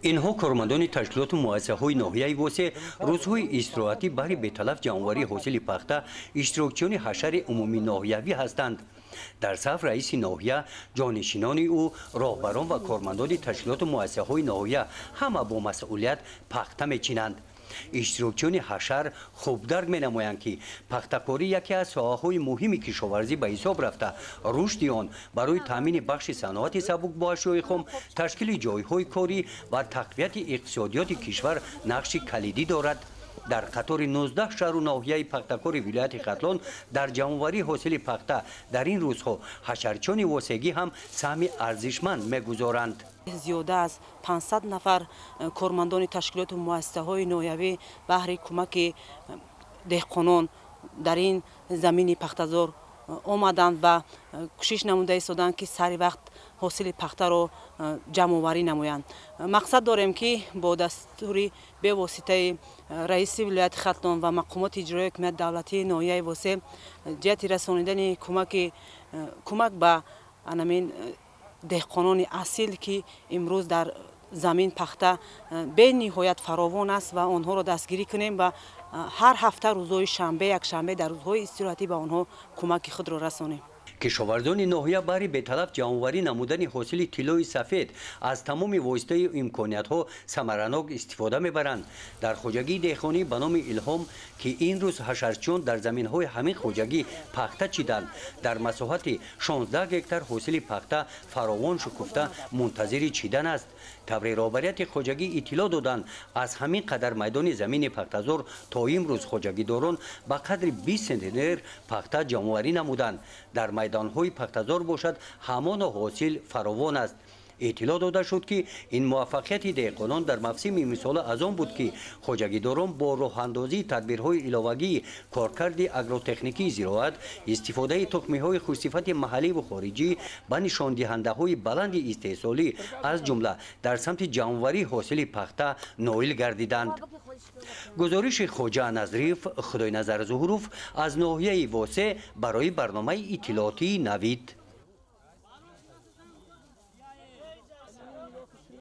Инҳо кормандони ташкилоту муассисаҳои ноҳияи Восе рӯзҳои истироҳатӣ баҳри беталаф ҷамъоварии ҳосили пахта иштирокчиёни ҳашари умуминоҳиявӣ ҳастанд. Дар саф раиси ноҳия, ҷонишинони ӯ, роҳбарон ва кормандони ташкилоту муассисаҳои ноҳия ҳама бо масъулият пахта мечинанд. Иштирокчиёни ҳашар хуб дарк менамоянд, ки пахтакорӣ яке аз соҳаҳои муҳими кишоварзӣ ба ҳисоб рафта, рушди он барои таъмини бахши саноати сабук бо ашёи хом, ташкили ҷойҳои корӣ ва тақвияти иқтисодиёти кишвар нақши калидӣ дорад. Дар қатори 19 шаҳру ноҳияи пахтакори вилояти Хатлон дар ҷамъоварии ҳосили пахта дар ин рӯзҳо ҳашарчиёни восегӣ ҳам саҳми арзишманд мегузоранд. Зиёда аз 500 нафар кормандони ташкилоту муассисаҳои ноҳиявӣ баҳри кӯмаки деҳқонон дар ин замини пахтазор омаданд ва кӯшиш намуда истоданд, ки сари вақт ҳосили пахтаро ҷамъоварӣ намоянд. Мақсад дорем, ки бо дастури бевоситаи раиси вилояти Хатлон ва мақомоти иҷроии ҳокимияти давлатии ноҳияи Восе ҷиҳати расонидани кӯмак ба анамин деҳқонони асил, ки имрӯз дар замин пахта бениҳоят фаровон аст, ва онҳоро дастгирӣ кунем ва ҳар ҳафта рӯзҳои шанбе, якшанбе дар рӯзҳои истироҳатӣ ба онҳо кӯмаки худро расонем. Кишоварзони ноҳия баҳри беталаф ҷамъоварӣ намудани ҳосили тиллои сафед аз тамоми воситаю имкониятҳо самаранок истифода мебаранд. Дар хоҷагии деҳқонӣ ба номи Илҳом, ки ин рӯз ҳашарчиён дар заминҳои ҳамин хоҷагӣ пахта чиданд, дар масоҳати 16 гектар ҳосили пахта фаровон шукуфта мунтазири чидан аст. Таври роҳбарияти хоҷагӣ иттилоъ доданд, аз ҳамин қадар майдони замини пахтазор то имрӯз хоҷагидорон ба қадри 20 сентнер пахта ҷамъоварӣ намуданд. Дар майдонҳои пахтазор бошад, ҳамоно ҳосил фаровон аст. Иттилоъ дода шуд, ки ин муваффақияти деҳқонон дар мавсими имсола аз он буд, ки хоҷагидорон бо роҳандозии тадбирҳои иловагии коркарди агротехникии зироат, истифодаи тухмиҳои хушсифати маҳалливу хориҷӣ ба нишондиҳандаҳои баланди истеҳсолӣ, аз ҷумла дар самти ҷамъоварии ҳосили пахта ноил гардиданд. Гузориши Хоҷа Назриев, Худойназар Зуҳуров аз ноҳияи Восе барои барномаи иттилоотии «Навид».